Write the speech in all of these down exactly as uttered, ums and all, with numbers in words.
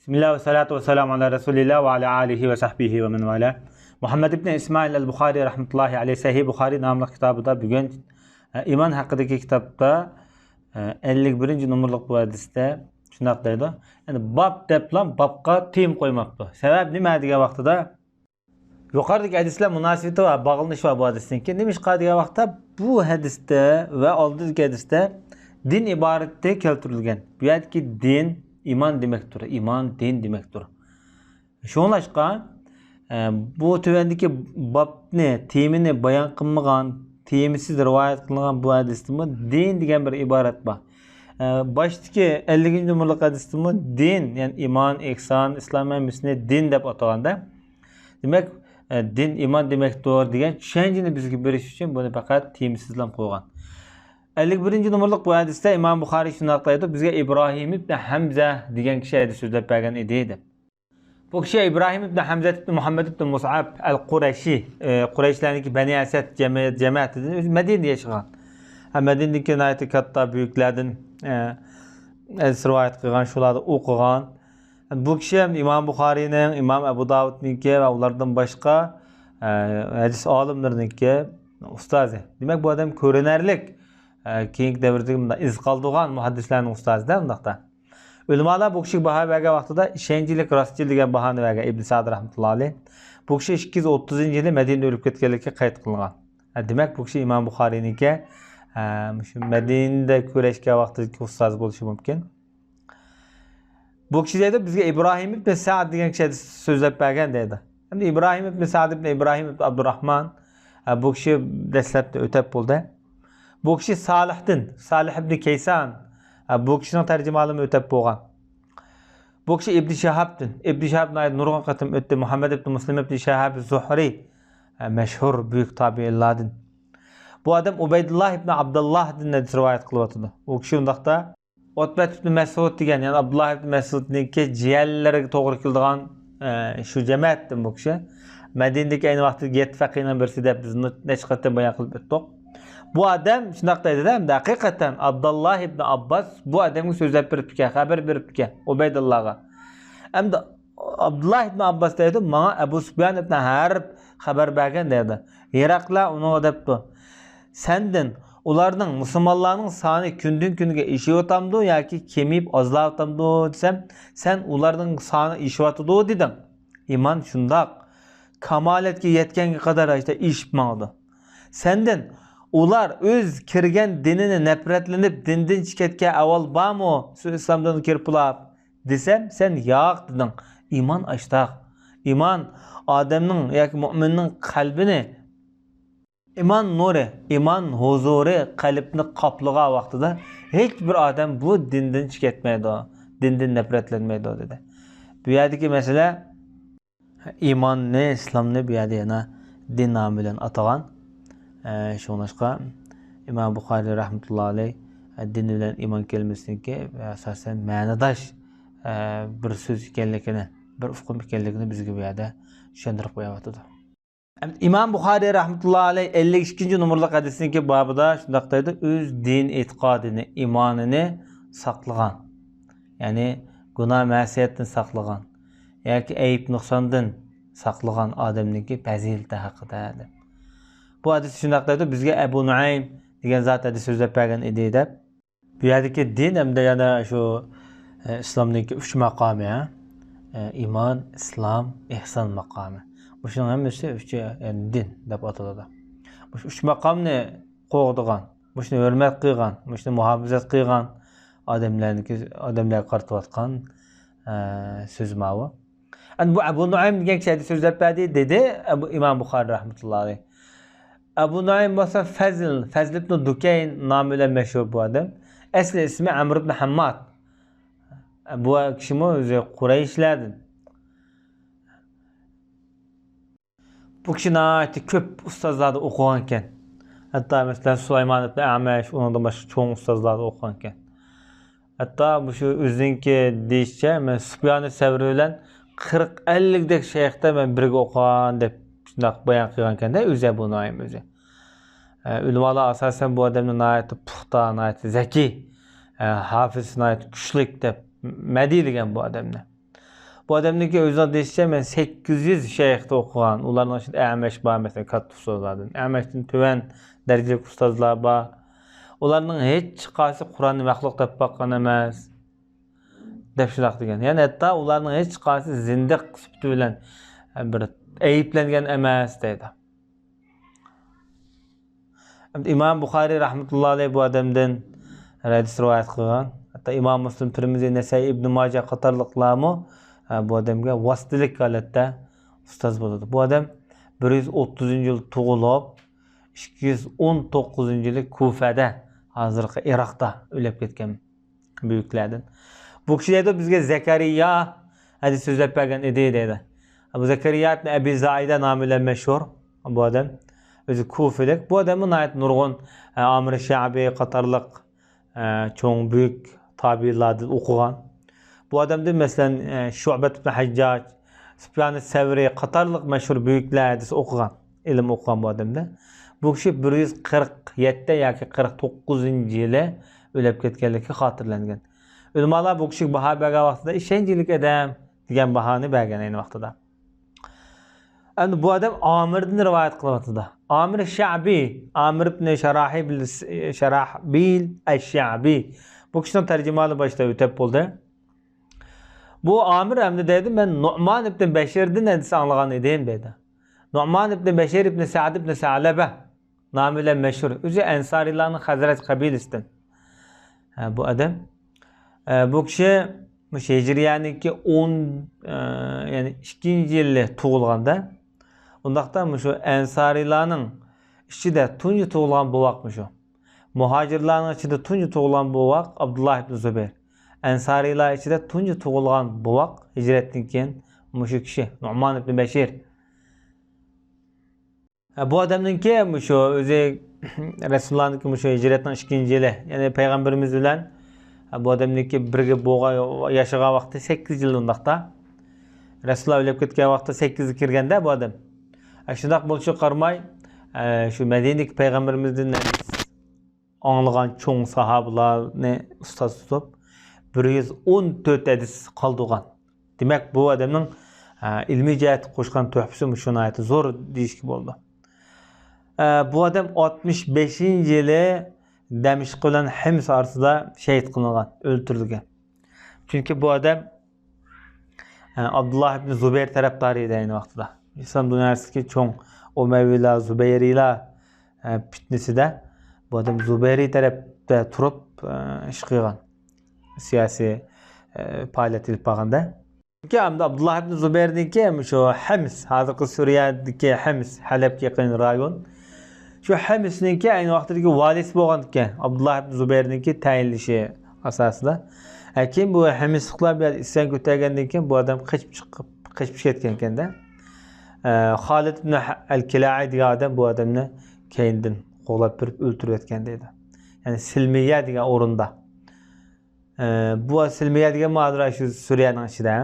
بىسمىللا ۋەسسالاتۇ ۋەسسالامۇ ئالا رەسۇلىللا ۋە ئالا ئالىھى ۋە سەھبىھى ۋە مەن ۋالا. مۇھەممەد ئىبنى ئىسمائىل ئەل بۇخارى رەھمەتۇللاھى ئەلەيھ سەھىھ بۇخارى ناملىق كىتابىدا بۈگۈن، ئە، ئىمان ھەققىدىكى كىتابتا، ئە، ئەللىك بىرىنچى نومۇرلۇق بۇ ھەدىستە شۇنداق دەيدۇ. يەنى باب دەپلا بابقا تېما قويماپتۇ. سەۋەب نېمە دېگەن ۋاقتىدا، يۇقىرىدىكى ھەدىسلەر مۇناسىۋىتى بار، باغلىنىشى بار بۇ ھەدىسنىڭكى. نېمىشقا دېگەن ۋاقىتتا، بۇ ھەدىستە ۋە ئالدىدىكى ھەدىستە دىن ئىبارىتى كەلتۈرۈلگەن. بۇ يەردىكى دىن ئىمان دېمەكتۇر. ئىمان دىن دېمەكتۇر. شۇڭلاشقا، ئە، بۇ تۆۋەندىكى بابنى، تېمىنى بايان قىلمىغان، تېمىسىز رىۋايەت قىلىنغان بۇ ھەدىستىمۇ دىن دېگەن بىر ئىبارەت بار. ئە، باشتىكى ئەللىكىنچى نومۇرلۇق ھەدىستىمۇ دىن، يەنى ئىمان، ئېھسان، ئىسلام ھەممىسىنى دىن دەپ ئاتىغاندا، دېمەك، ئە، دىن ئىمان دېمەكتۇر دېگەن چۈشەنچىنى بىزگە بېرىش ئۈچۈن بۇنى پەقەت تېمىسىزلا قويغان. ئەللىك بىرىنچى نومۇرلۇق بۇ ھەدىستە ئىمام بۇخارىي شۇنداق دەيدۇ، بىزگە ئىبراھىم ئىبن ھەمزە دېگەن كىشى ھەدىس سۆزلەپ بەرگەن ئىدى، دەپ. بۇ كىشى ئىبراھىم ئىبن ھەمزە ئىبن مۇھەممەد ئىبن مۇسئەب ئەل قۇرەشى، ئە، قۇرەيشلەرنىڭكى بەنى ئەسەد جەمە-، جەمەتىدىن، ئۆزى مەدىنىدە ياشىغان. ھە، مەدىنىدىكى ناھايىتى كاتتا بۈيۈكلەردىن، ئە، ھەدىس رىۋايەت قىلغان، شۇلاردا ئوقۇغان. بۇ كىشى ھەم ئىمام بۇخارىينىڭ، ئىمام ئەبۇ داۋۇدنىڭكى ۋە ئۇلاردىن باشقا، ئە، ھەدىس ئالىملىرىنىڭكى ئۇستازى. دېمەك، بۇ ئادەم كۆرۈنەرلىك، ئە، كېيىنكى دەۋردىكى مۇنداق ئىز قالدۇرغان مۇھەددىسلەرنىڭ ئۇستازى-دە، ئۇنداقتا. ئۆلىمالار بۇ كىشىگە باھا بەرگەن ۋاقتىدا ئىشەنچلىك، راستچىل دېگەن باھانى بەرگەن ئىبن سەئد رەھمەتۇللا ئەلەيھ. بۇ كىشى ئىككى يۈز ئوتتۇزىنچى يىلى مەدىنىدە ئۆلۈپ كەتكەنلىكى قەيت قىلىنغان. ھە، دېمەك، بۇ كىشى ئىمام بۇخارىينىڭكى، ھە، مۇشۇ مەدىنىدە كۈرەشكەن ۋاقتىدىكى ئۇستازى بولۇشى مۇمكىن. بۇ كىشى دەيدۇ، بىزگە ئىبراھىم ئىبن سەئد دېگەن كىشى سۆزلەپ بەرگەن دەيدۇ. ئەمدى ئىبراھىم ئىبن سەئد ئىبن ئىبراھىم ئىبن ئابدۇراھمان، ھە، بۇ كىشى دەسلەپتە ئۆتەپ بولدى. بۇ كىشى سالىھدىن، سالىھ ئىبن كەيسان، ھە، بۇ كىشىنىڭ تەرجىمىھالىمۇ ئۆتەپ بولغان. بۇ كىشى ئىبن شىھابتىن، ئىبن شىھاب ناھايىتى نۇرغۇن قېتىم ئۆتتى، مۇھەممەد ئىبن مۇسلىم ئىبن شىھاب زۇھرى، ھە، مەشھۇر بۈيۈك تابىئىنلاردىن. بۇ ئادەم ئۇبەيدۇللا ئىبن ئابدۇللاھدىن ھەدىس رىۋايەت قىلىۋاتىدۇ. ئۇ كىشى ئۇنداقتا ئۇتبەت ئىبن مەسئۇد دېگەن، يەنى ئابدۇللا ئىبن مەسئۇدنىڭكى جىيەنلىرىگە توغرا كېلىدىغان، ئە، شۇ جەمەتتىن بۇ كىشى. مەدىنىدىكى ئەينى ۋاقىتتا يەتتە فەقىھنىڭ بىرسى دەپ بىز نەچچە قېتىم بايان قىلىپ ئۆتتۇق. بۇ ئادەم شۇنداق دەيدۇ-دە، ئەمدى ھەقىقەتەن ئابدۇللا ئىبن ئابباس بۇ ئادەمگە سۆزلەپ بېرىپتىكەن، خەۋەر بېرىپتىكەن، ئۇبەيدۇللاغا. ئەمدى ئابدۇللا ئىبن ئابباس دەيدۇ، ماڭا ئەبۇ سۇپيان ئىبن ھەرب خەۋەر بەرگەن دەيدۇ. ھېرەقلە ئۇنىڭغا دەپتۇ، سەندىن ئۇلارنىڭ، مۇسۇلمانلارنىڭ سانى كۈندىن كۈنگە ئېشىۋاتامدۇ ياكى كېمىيىپ ئازلاۋاتامدۇ دېسەم، سەن ئۇلارنىڭ سانى ئېشىۋاتىدۇ دېدىڭ. ئىمان شۇنداق. كامالەتكە يەتكەنگە قەدەر ھەشتا ئېشىپ ماڭىدۇ. سەندىن ئۇلار ئۆز كىرگەن دىنىنى نەپرەتلىنىپ دىندىن چىقىپ كەتكەن ئەھۋال بارمۇ؟ شۇ ئىسلام دىنىغا كىرىپلا دېسەم، سەن ياق دېدىڭ. ئىمان ئاشتاق. ئىمان ئادەمنىڭ ياكى مۇئمىننىڭ قەلبىنى، ئىمان نۇرى، ئىمان ھۇزۇرى قەلبنى قاپلىغان ۋاقتىدا ھېچ بىر ئادەم بۇ دىندىن چىقىپ كەتمەيدۇ، دىندىن نەپرەتلەنمەيدۇ دېدى. بۇ يەردىكى مەسىلە ئىماننى، ئىسلامنى بۇ يەردە يەنە دىن نامى بىلەن ئاتىغان. ئە، شۇڭلاشقا ئىمام بۇخارىي رەھمەتۇللا ئەلەيھ، ئە، دىن بىلەن ئىمان كەلمىسىنىڭكى، ئە، ئاساسەن مەنىداش، ئە، بىر سۆز ئىكەنلىكىنى، بىر ئۇقۇم ئىكەنلىكىنى بىزگە بۇ يەردە چۈشەندۈرۈپ قويۇۋاتىدۇ. ئىمام بۇخارىي رەھمەتۇللا ئەلەيھ ئەللىك ئىككىنچى نومۇرلۇق ھەدىسىنىڭكى بابىدا شۇنداق دەيدۇ، ئۆز دىن ئېتىقادىنى، ئىمانىنى ساقلىغان، يەنى گۇناھ مەسىيەتتىن ساقلىغان ياكى ئەيىب نۇقساندىن ساقلىغان ئادەمنىڭكى پەزىلىتى ھەققىدە دەپ. بۇ ھەدىستە شۇنداق دەيدۇ، بىزگە ئەبۇ نۇئەيم دېگەن زات ھەدىس سۆزلەپ بەرگەن ئىدى دەپ. بۇ يەردىكى دىن ھەمدە يەنە شۇ، ئە، ئىسلامنىڭكى ئۈچ ماقامى، ھە؟ ئە، ئىمان، ئىسلام، ئېھسان ماقامى. مۇشۇنىڭ ھەممىسى ئۈچى، يەنى دىن دەپ ئاتىلىدۇ. مۇشۇ ئۈچ ماقامنى قوغدىغان، مۇشۇنى ھۆرمەت قىلغان، مۇشۇنى مۇھاپىزەت قىلغان ئادەملەرنىڭكى، ئادەملەرگە قارىتىۋاتقان، ئە، سۆز ماۋۇ. ئەنە بۇ ئەبۇ نۇئەيم دېگەن كىشى ھەدىس سۆزلەپ بەردى، دېدى ئەبۇ، ئىمام بۇخارىي رەھمەتۇللا ئەلەيھ. ئەبۇ نۇئەيم بولسا فەزل، فەزل ئىبن دۇكەين نامى بىلەن مەشھۇر بۇ ئادەم. ئەسلى ئىسمى ئەمر ئىبن ھەمماد. بۇ كىشىمۇ ئۆزى قۇرەيشلەردىن. بۇ كىشى ناھايىتى كۆپ ئۇستازلاردا ئوقۇغانىكەن. ھەتتا مەسىلەن، سۇلايمان ئىبن ئەمەش، ئۇنىڭدىن باشقا چوڭ ئۇستازلاردا ئوقۇغانىكەن. ھەتتا مۇشۇ ئۆزىنىڭكى دېيىشىچە، مەن سۇپيانى سەۋرى بىلەن قىرىق، ئەللىكدەك شەيختە مەن بىرگە ئوقۇغان دەپ شۇنداق بايان قىلغانىكەن-دە ئۆزى، ئەبۇ نۇئەيم ئۆزى. ئە، ئۆلىمالار ئاساسەن بۇ ئادەمنى ناھايىتى پۇختا، ناھايىتى زەكىي، ئە، ھافىزىسى ناھايىتى كۈچلۈك دەپ مەدھىيلىگەن بۇ ئادەمنى. بۇ ئادەمنىڭكى ئۆزىنىڭ دېيىشىچە، مەن سەككىز يۈز شەيختا ئوقۇغان. ئۇلارنىڭ ئىچىدە ئەمەش بار، مەسىلەن، كاتتا ئۇستازلاردىن. ئەمەشتىن تۆۋەن دەرىجىلىك ئۇستازلار بار. ئۇلارنىڭ ھېچقايسى قۇرئاننى مەخلۇق دەپ باققان ئەمەس، دەپ شۇنداق دېگەن. يەنى ھەتتا ئۇلارنىڭ ھېچقايسى زىندىق سۈپىتى بىلەن بىر ئەيىبلەنگەن ئەمەس، دەيدۇ. ئىمام بۇخارىي رەھمەتۇللا ئەلەيھ بۇ ئادەمدىن ھەدىس رىۋايەت قىلغان. ھەتتا ئىمام مۇسلىم، تىرمىزى، نەسائىي، ئىبنى ماجە قاتارلىقلارمۇ، ئە، بۇ ئادەمگە ۋاسىتىلىك ھالەتتە ئۇستاز بولىدۇ. بۇ ئادەم بىر يۈز ئوتتۇزىنچى يىل تۇغۇلۇپ، ئىككى يۈز ئون توققۇزىنچى يىلى كۇفەدە، ھازىرقى ئىراقتا ئۆلۈپ كەتكەن بۈيۈكلەردىن. بۇ كىشى دەيدۇ، بىزگە زەكەرىيا ھەدىس سۆزلەپ بەرگەن ئىدى، دەيدۇ. بۇ زەكەرىيا ئىبنى ئەبى زائىدە نامى بىلەن مەشھۇر بۇ ئادەم. ئۆزى كۇفىلىك. بۇ ئادەممۇ ناھايىتى نۇرغۇن، ئە، ئامىر شەئبى قاتارلىق، ئە، چوڭ بۈيۈك تابىئىنلاردىن ئوقۇغان. بۇ ئادەمدىن، مەسىلەن، ئە، شۇئبەت ئىبنى ھەججاج، سۇپيان سەۋرى قاتارلىق مەشھۇر بۈيۈكلەر ھەدىس ئوقۇغان، ئىلىم ئوقۇغان بۇ ئادەمدە. بۇ كىشى بىر يۈز قىرىق يەتتە ياكى قىرىق توققۇزىنچى يىلى ئۆلۈپ كەتكەنلىكى خاتىرىلەنگەن. ئۆلىمالار بۇ كىشىگە باھا بەرگەن ۋاقتىدا ئىشەنچلىك ئادەم دېگەن باھانى بەرگەن ئەينى ۋاقتىدا. ئەمدى بۇ ئادەم ئامىردىن رىۋايەت قىلىۋاتىدۇ. ئامىر شەئبى، ئامىر ئىبنى شاراھىبىل، شاراھبىل ئەششەئبى. بۇ كىشىنىڭ تەرجىمىھالى باشتا ئۆتەپ بولدى. بۇ ئامىر ئەمدى دەيدۇ، مەن نۇئمان ئىبنى بەشىردىن ھەدىس ئاڭلىغان ئىدىم، دەيدۇ. نۇئمان ئىبنى بەشىر ئىبنى سەئد ئىبنى سەلەبە نامى بىلەن مەشھۇر. ئۆزى ئەنسارىيلارنىڭ خەزرەج قەبىلىسىدىن. ھە، بۇ ئادەم. ئە، بۇ كىشى مۇشۇ ھىجرىيەنىڭكى ئون، ئە، يەنى ئىككىنچى يىلى تۇغۇلغاندا. ئۇنداقتا مۇشۇ ئەنسارىيلارنىڭ ئىچىدە تۇنجى تۇغۇلغان بوۋاق مۇشۇ. مۇھاجىرلارنىڭ ئىچىدە تۇنجى تۇغۇلغان بوۋاق ئابدۇللا ئىبن زۇبەير. ئەنسارىيلار ئىچىدە تۇنجى تۇغۇلغان بوۋاق، ھىجرەتتىن كېيىن مۇشۇ كىشى، نۇئمان ئىبنى بەشىر. ھە، بۇ ئادەمنىڭكى مۇشۇ ئۆزى رەسۇلۇللانىڭكى مۇشۇ ھىجرەتنىڭ ئىككىنچى يىلى، يەنى پەيغەمبىرىمىز بىلەن، ھە، بۇ ئادەمنىڭكى بىرگە بولغان، ياشىغان ۋاقتى سەككىز يىل ئۇنداقتا. رەسۇلۇللا ئۆلۈپ كەتكەن ۋاقتى سەككىزگە كىرگەندە بۇ ئادەم. ھە، شۇنداق بولۇشىغا قارىماي، ھە، شۇ مەدىنىدىكى پەيغەمبىرىمىزدىن ئاڭلىغان چوڭ ساھابىلارنى ئۇستاز تۇتۇپ، بىر يۈز ئون تۆت ھەدىس قالدۇرغان. دېمەك، بۇ ئادەمنىڭ، ئە، ئىلمىي جەھەتتە قوشقان تۆھپىسى مۇشۇ ناھايىتى زور دېيىشكە بولىدۇ. ئە، بۇ ئادەم ئاتمىش بەشىنچى يىلى دەمىشق بىلەن ھىمس ئارىسىدا شېھىت قىلىنغان، ئۆلتۈرۈلگەن. چۈنكى بۇ ئادەم، ئە، ئابدۇللا ئىبن زۇبەير تەرەپدارى ئىدى ئەينى ۋاقتىدا. ئىسلام دۇنياسىدىكى چوڭ ئۇمەۋىيلار، زۇبەيرىيلار، ئە، پىتنىسىدە بۇ ئادەم زۇبەيرىي تەرەپتە تۇرۇپ، ئە، ئىش قىلغان. سىياسىي، ئە، پائالىيەت ئېلىپ بارغاندا. چۈنكى ئەمدى ئابدۇللا ئىبن زۇبەيرنىڭكى شۇ ھىمس، ھازىرقى سۈرىيەدىكى ھىمس، ھەلەبكە يېقىن رايون. شۇ ھىمسنىڭكى ئەينى ۋاقتىدىكى ۋالىسى بولغان ئىكەن، ئابدۇللا ئىبن زۇبەيرنىڭكى تەيىنلىشى ئاساسىدا. ھە، كېيىن بۇ ھىمسلىقلار بۇ يەردە ئىسيان كۆتەرگەندىن كېيىن بۇ ئادەم قېچىپ چىقىپ، قېچىپ كەتكەن ئىكەن-دە. ئە، خالىد ئىبن ئەل كىلائى دېگەن ئادەم بۇ ئادەمنى كەينىدىن قوغلاپ بېرىپ ئۆلتۈرۈۋەتكەن دەيدۇ. يەنى سىلمىيە دېگەن ئورۇندا. ئە، بۇ سىلمىيە دېگەنمۇ ھازىر شۇ سۈرىيەنىڭ ئىچىدە.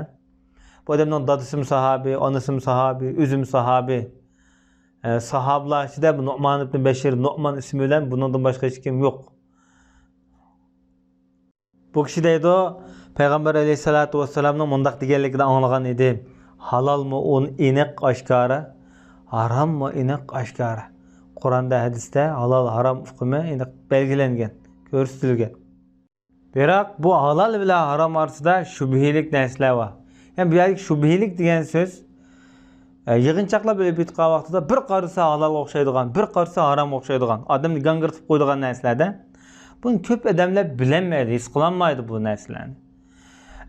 بۇ ئادەمنىڭ دادىسىمۇ ساھابى، ئانىسىمۇ ساھابى، ئۆزىمۇ ساھابى. ئە، ساھابىلار ئىچىدە بۇ نۇئمان ئىبن بەشىر، نۇئمان ئىسمى بىلەن بۇنىڭدىن باشقا ھېچ كىم يوق. بۇ كىشى دەيدۇ، پەيغەمبەر ئەلەيھىسسالاتۇ ۋەسسالامنىڭ مۇنداق دېگەنلىكىنى ئاڭلىغان ئىدىم. ھالالمۇ ئۇن-، ئېنىق ئاشكارا، ھاراممۇ ئېنىق ئاشكارا. قۇرئاندا، ھەدىستە ھالال، ھارام ئۇقۇمى ئېنىق بەلگىلەنگەن، كۆرسىتىلگەن. بىراق بۇ ھالال بىلەن ھارام ئارىسىدا شۈبھىلىك نەرسىلەر بار. يەنى بۇ يەردىكى شۈبھىلىك دېگەن سۆز، ئە، يىغىنچاقلاپ ئېلىپ ئېيتقان ۋاقتىدا بىر قارىسا ھالالغا ئوخشايدىغان، بىر قارىسا ھارامغا ئوخشايدىغان، ئادەمنى گاڭگىرىتىپ قويىدىغان نەرسىلەردە. بۇنى كۆپ ئادەملەر بىلەلمەيدۇ، ھېس قىلالمايدۇ بۇ نەرسىلەرنى.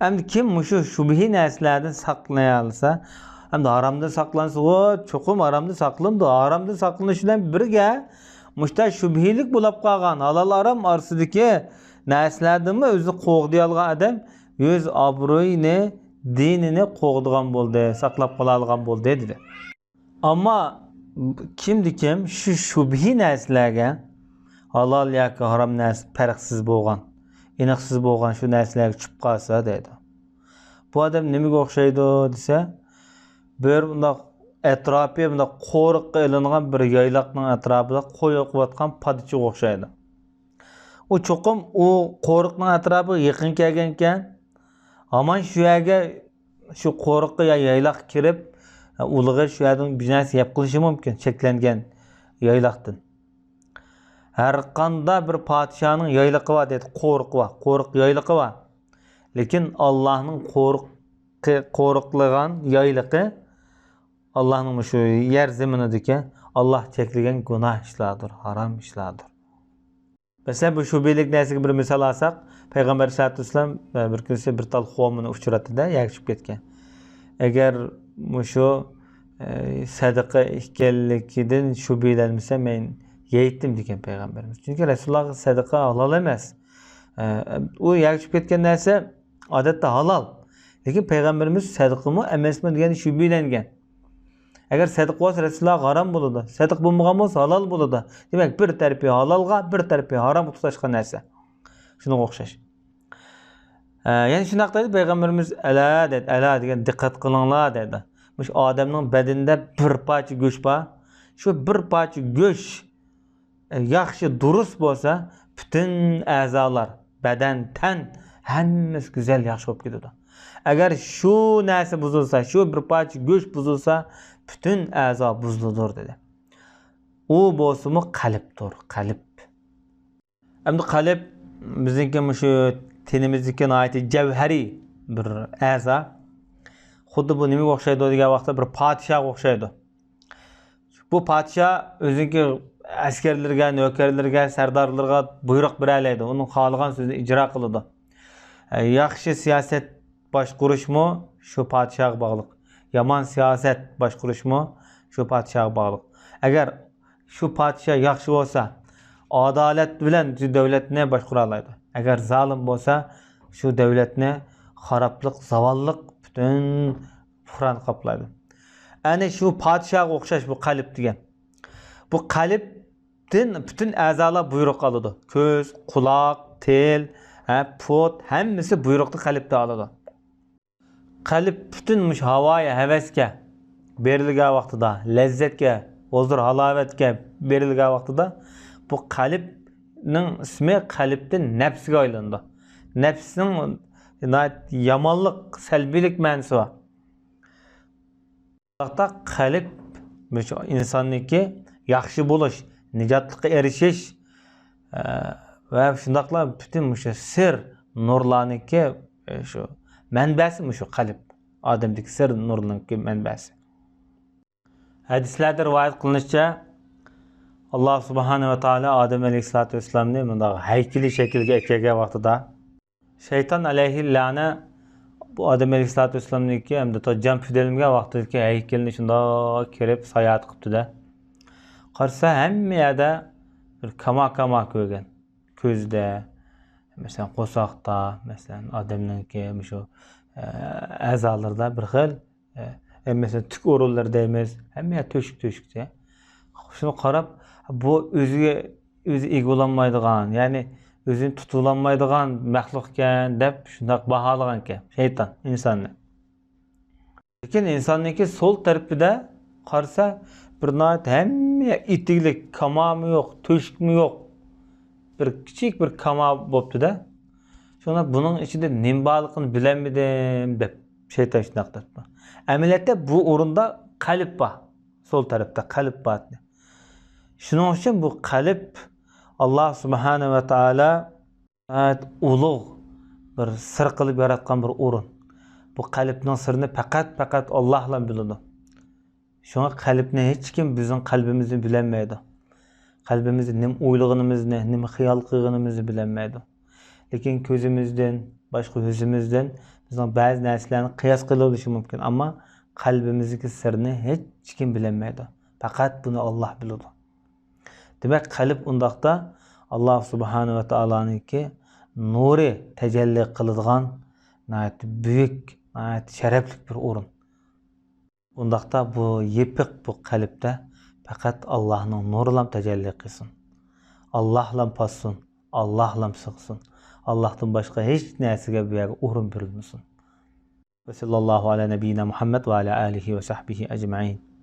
ئەمدى كىم مۇشۇ شۈبھىي نەرسىلەردىن ساقلىنالىسا، ئەمدى ھارامدىن ساقلانسىغۇ، چوقۇم ھارامدىن ساقلىنىدۇ. ھارامدىن ساقلىنىش بىلەن بىرگە، مۇشۇنداق شۈبھىلىك بولاپ قالغان ھالال ھارام ئارىسىدىكى نەرسىلەردىنمۇ ئۆزىنى قوغدىيالىغان ئادەم ئۆز ئابرۇيىنى، دىنىنى قوغدىغان بولدى، ساقلاپ قالالىغان بولدى، دېدى. ئەمما كىمدە كىم شۇ شۈبھىي نەرسىلەرگە، ھالال ياكى ھارام نەرسە پەرقسىز بولغان، ئېنىقسىز بولغان شۇ نەرسىلەرگە چۈشۈپ قالسا، دەيدۇ. بۇ ئادەم نېمىگە ئوخشايدۇ دېسە، بىر بۇنداق ئەتراپى بۇنداق قورۇققا ئېلىنغان بىر يايلاقنىڭ ئەتراپىدا قوي ئوقۇۋاتقان پادىچىغا ئوخشايدۇ. ئۇ چوقۇم ئۇ قورۇقنىڭ ئەتراپىغا يېقىن كەلگەنكەن، ھامان شۇ يەرگە شۇ قورۇققا يا يايلاققا كىرىپ، ئۇلىغا شۇ يەردىن بىر نەرسە يەپ قېلىشى مۇمكىن، چەكلەنگەن يايلاقتىن. ھەر قانداق بىر پادىشاھنىڭ يايلىقى بار دەيدۇ، قورۇقى بار، قورۇق يايلىقى بار. لېكىن ئاللاھنىڭ قورۇقى، قورۇقلىغان يايلىقى، ئاللاھنىڭ مۇشۇ يەر زېمىنىدىكى ئاللاھ چەكلىگەن گۇناھ ئىشلاردۇر، ھارام ئىشلاردۇر. مەسىلەن، بۇ شۈبھىلىك نەرسىگە بىر مىسال ئالساق، پەيغەمبەر ئەلەيھىسسالاتۇ ۋەسسالام، ئە، بىر كۈنسى بىر تال خورمىنى ئۇچراتتى-دە، يەرگە چۈشۈپ كەتكەن. ئەگەر مۇشۇ، ئە، سەدىقە ئىكەنلىكىدىن شۈبھىلەنمىسە، مەن يەيتتىم دېگەن پەيغەمبىرىمىز. چۈنكى رەسۇلۇللاھقا سەدىقە ھالال ئەمەس. ئە، ئۇ يەرگە چۈشۈپ كەتكەن نەرسە ئادەتتە ھالال. لېكىن پەيغەمبىرىمىز سەدىقىمۇ ئەمەسمۇ دېگەن شۈبھىلەنگەن. ئەگەر سەدىقە بولسا رەسۇلۇللاھقا ھارام بولىدۇ، سەدىقە بولمىغان بولسا ھالال بولىدۇ. دېمەك، بىر تەرىپى ھالالغا، بىر تەرىپى ھارامغا تۇتاشقان نەرسە. شۇنىڭغا ئوخشاش. ئە، يەنە شۇنداق دەيدۇ پەيغەمبىرىمىز، «ئەلا» دەيدۇ، «ئەلا» دېگەن «دىققەت قىلىڭلار» دەيدۇ. مۇشۇ ئادەمنىڭ بەدىنىدە بىر پارچە گۆش بار. شۇ بىر پارچە گۆش ياخشى دۇرۇس بولسا، پۈتۈن ئەزالار، بەدەن، تەن، ھەممىسى گۈزەل، ياخشى بولۇپ كېتىدۇ. ئەگەر شۇ نەرسە بۇزۇلسا، شۇ بىر پارچە گۆش بۇزۇلسا، پۈتۈن ئەزا بۇزۇلىدۇ، دېدى. ئۇ بولسىمۇ قەلبتۇر، قەلب. ئەمدى قەلب بىزنىڭكى مۇشۇ تېنىمىزدىكى ناھايىتى جەۋھەرىي بىر ئەزا. خۇددى بۇ نېمىگە ئوخشايدۇ دېگەن ۋاقىتتا، بىر پادىشاھقا ئوخشايدۇ. بۇ پادىشاھ ئۆزىنىڭكى ئەسكەرلىرىگە، نۆكەرلىرىگە، سەردارلىرىغا بۇيرۇق بېرەلەيدۇ، ئۇنىڭ خالىغان سۆزىنى ئىجرا قىلىدۇ. ياخشى سىياسەت باشقۇرۇشمۇ شۇ پادىشاھقا باغلىق، يامان سىياسەت باشقۇرۇشمۇ شۇ پادىشاھقا باغلىق. ئەگەر شۇ پادىشاھ ياخشى بولسا، ئادالەت بىلەن شۇ دۆلەتنى باشقۇرالايدۇ. ئەگەر زالىم بولسا، شۇ دۆلەتنى خارابلىق، زاۋاللىق پۈتۈن پۇران قاپلايدۇ. ئەنە شۇ پادىشاھقا ئوخشاش بۇ قەلب دېگەن. بۇ قەلبتىن پۈتۈن ئەزالار بۇيرۇق ئالىدۇ. كۆز، قۇلاق، تىل، ھە، پۇت، ھەممىسى بۇيرۇقنى قەلبتە ئالىدۇ. قەلب پۈتۈن مۇشۇ ھاۋايى ھەۋەسكە بېرىلگەن ۋاقتىدا، لەززەتكە، ھۇزۇر ھالاۋەتكە بېرىلگەن ۋاقتىدا، بۇ قەلبنىڭ ئىسمى قەلبتىن نەپسىگە ئايلىنىدۇ. نەپسنىڭ ناھايىتى يامانلىق، سەلبىيلىك مەنىسى بار. شۇنداقتا قەلب مۇشۇ ئىنساننىڭكى ياخشى بولۇش، نىجاتلىققا ئېرىشىش، ئە، ۋە شۇنداقلا پۈتۈن مۇشۇ سىر نۇرلارنىڭكى، ئە، شۇ مەنبەسى مۇشۇ قەلب. ئادەمدىكى سىر نۇرلارنىڭكى مەنبەسى. ھەدىسلەردە رىۋايەت قىلىنىشىچە، ئاللا سۇبھانەھۇ ۋە تائالا ئادەم ئەلەيھىسسالاتۇ ۋەسسالامنى مۇنداق ھەيكىلى شەكىلگە ئەكەلگەن ۋاقتىدا، شەيتان ئەلەيھىللەنە بۇ ئادەم ئەلەيھىسسالاتۇ ۋەسسالامنىڭكى ھەمدە جان پۈدەلمىگەن ۋاقتىدىكى ھەيكىلىنى شۇنداق كىرىپ ساياھەت قىپتۇ-دە. قارىسا، ھەممە يەردە بىر كاما-كاما كۆرگەن. كۆزىدە، مەسىلەن، قورساقتا، مەسىلەن، ئادەمنىڭكى مۇشۇ، ئە، ئەزالىرىدا بىر خىل ئە، مەسىلەن، تۈك ئورۇنلىرى دەيمىز، ھەممە يەر تۆشۈك-تۆشۈكچە. شۇنى قاراپ، بۇ ئۆزىگە ئۆزى ئىگە بولالمايدىغان، يەنى ئۆزىنى تۇتۇۋالالمايدىغان مەخلۇق ئىكەن دەپ شۇنداق باھالىغان ئىكەن شەيتان ئىنساننى. لېكىن ئىنساننىڭكى سول تەرىپىدە قارىسا، بىر ناھايىتى ھەممە يەر ئېتىكلىك، كامامۇ يوق، تۆشۈكمۇ يوق. بىر كىچىك بىر كاما بوپتۇ-دە. شۇڭا بۇنىڭ ئىچىدە نېمە بارلىقىنى بىلەلمىدىم دەپ شەيتان شۇنداق دەپتۇ. ئەمەلىيەتتە بۇ ئورۇندا قەلب بار. سول تەرەپتە قەلب بار. شۇنىڭ ئۈچۈن بۇ قەلب ئاللا سۇبھانە ۋە تائالا ناھايىتى ئۇلۇغ بىر سىر قىلىپ ياراتقان بىر ئورۇن. بۇ قەلبنىڭ سىرىنى پەقەت، پەقەت ئاللاھلا بىلىدۇ. شۇڭا قەلبنى ھېچكىم بىزنىڭ قەلبىمىزنى بىلەلمەيدۇ. قەلبىمىزدە نېمە ئويلىغىنىمىزنى، نېمە خىيال قىلغىنىمىزنى بىلەلمەيدۇ. لېكىن كۆزىمىزدىن، باشقا يۈزىمىزدىن بىزنىڭ بەزى نەرسىلەرنى قىياس قىلىۋېلىشى مۇمكىن، ئەمما قەلبىمىزدىكى سىرنى ھېچكىم بىلەلمەيدۇ. پەقەت بۇنى ئاللاھ بىلىدۇ. دېمەك، قەلب ئۇنداقتا ئاللاھ سۇبھانە ۋە تائالانىڭكى نۇرى تەجەللى قىلىدىغان ناھايىتى بۈيۈك، ناھايىتى شەرەپلىك بىر ئورۇن. ئۇنداقتا بۇ يېپىق بۇ قەلبتە پەقەت ئاللاھنىڭ نۇرىلام تەجەللى قىلسۇن. ئاللاھلام پاسسۇن، ئاللاھلام سىغسۇن. ئاللاھتىن باشقا ھېچ نەرسىگە بۇ يەرگە ئورۇن بېرىلمىسۇن. ۋە سەللەللاھۇ ئەلا نەبىييىنا مۇھەممەد ۋە ئەلا ئالىھى ۋە سەھبىھى ئەجمەئىن.